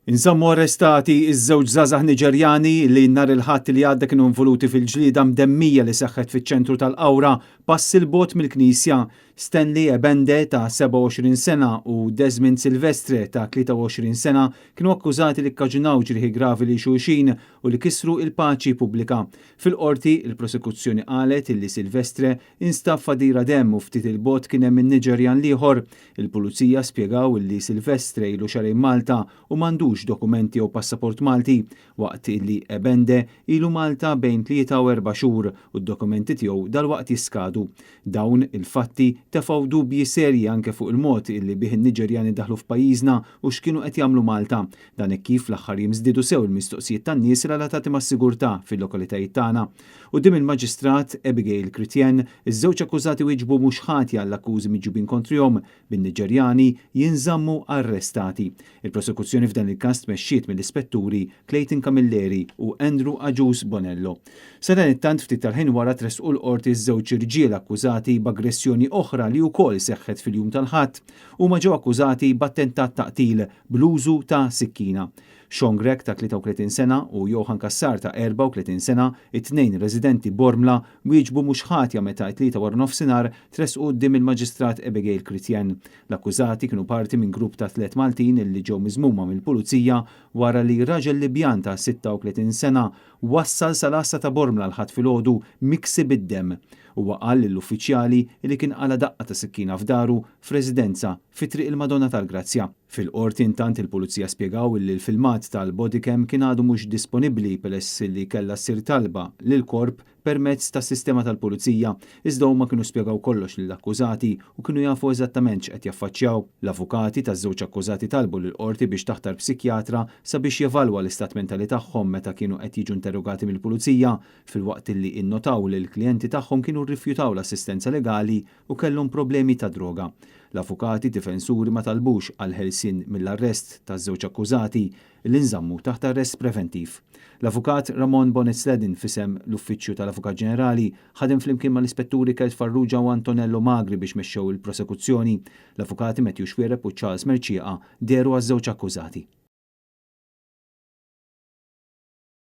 Inżammu arrestati iż-żewġ żgħażagħ Niġerjani li nhar il-Ħadd li għadda kienu involuti fil-ġlieda mdemmija li seħħet fiċ-ċentru tal-Qawra pass 'il bogħod mill-Knisja. Stanley Ebende ta' 27 sena u Desmond Silvestre ta' 23 sena kienu akkużati li kkaġunaw ġrieħi gravi lil xulxin u li kisru il-paċi pubblika. Fil-qorti, il-prosekuzzjoni qalet illi Silvestre instab f'għadira demm u ftit 'il bogħod kien hemm in-Niġerjan l-ieħor. Il-pulizija spjegaw illi Silvestre ilu xahrejn Malta u m'għandux dokumenti jew passaport Malti, waqt illi Ebende ilu Malta bejn 3 u 4 xhur u d-dokumenti tiegħu dalwaqt jiskadu. Dawn il-fatti tefgħu dubji serji anke fuq il-mod illi bih in-Niġerjani daħlu f'pajjiżna u x'kienu qed jagħmlu Malta. Dan hekk kif l-aħħar jiem żdiedu sew il-mistoqsijiet tan-nies relatati mas-sigurtà fil-lokalitajiet tagħna. Quddiem il-Maġistrat Abigail Critien, iż-żewġ akkużati wieġbu mhux ħatja għall-akkużi miġjubin kontrihom, bin-Niġerjani jinżammu arrestati. Il-prosekuzzjoni f'dan il-każ tmexxiet mill-ispetturi Clayton Camilleri u Andrew Agius Bonello. Sadanittant, ftit tal-ħin wara tressqu l-qorti żewġ irġiel akkużati b'aggressjoni oħra li wkoll seħħet fil-jum tal-Ħadd. Huma ġew akkużati b'attentat ta' qtil bl-użu ta' sikkina. Sean Grech ta' 33 sena u Johan Kassar ta' 34 sena, it-tnejn residenti Bormla, wieġbu mhux ħatja meta t-Tlieta wara nofsinhar tressqu quddiem il-Maġistrat Abigail Critien. L-akkużati kienu parti minn grupp ta' tliet Maltin li ġew miżmuma mill-pulizija wara li raġel Libjan ta' 36 sena wassal sal-għassa ta' Bormla l-Ħadd filgħodu miksi bid-dem. Huwa qal lill-uffiċjali li kien qala' daqqa ta' sikkina f'daru f'residenza fi Triq il-Madonna tal-Grazzja. Fil-qorti intant il-pulizija spjegaw li l-filmat tal-bodycam kien għadu mhux disponibbli peress li kellha ssir talba lil korp permezz tas-sistema tal-pulizija, iżda huma kienu spjegaw kollox lill-akkużati u kienu jafu eżattament x'qed jaffaċċjaw. L-avukati taż-żewġ akkużati talbu lill-qorti biex taħtar psikjatra sabiex jevalwa l-istat mentali tagħhom meta kienu qed jiġu interrogati mill-pulizija, filwaqt li innotaw li l-klijenti tagħhom kienu rrifjutaw l-assistenza legali u kellhom problemi ta' droga. L-avukati difensuri ma talbux għal ħelsien mill-arrest taż-żewġ akkużati li nżammu taħt arrest preventiv. L-avukat Ramon Bonett Sledin, f'isem l-Uffiċċju tal-Avukat Ġenerali, ħadem flimkien mal-ispetturi Kurt Farrugia u Antonello Magri biex mexxew il-prosekuzzjoni. L-avukati Matthew Xuereb u Charles Mercieca dehru għaż-żewġ akkużati.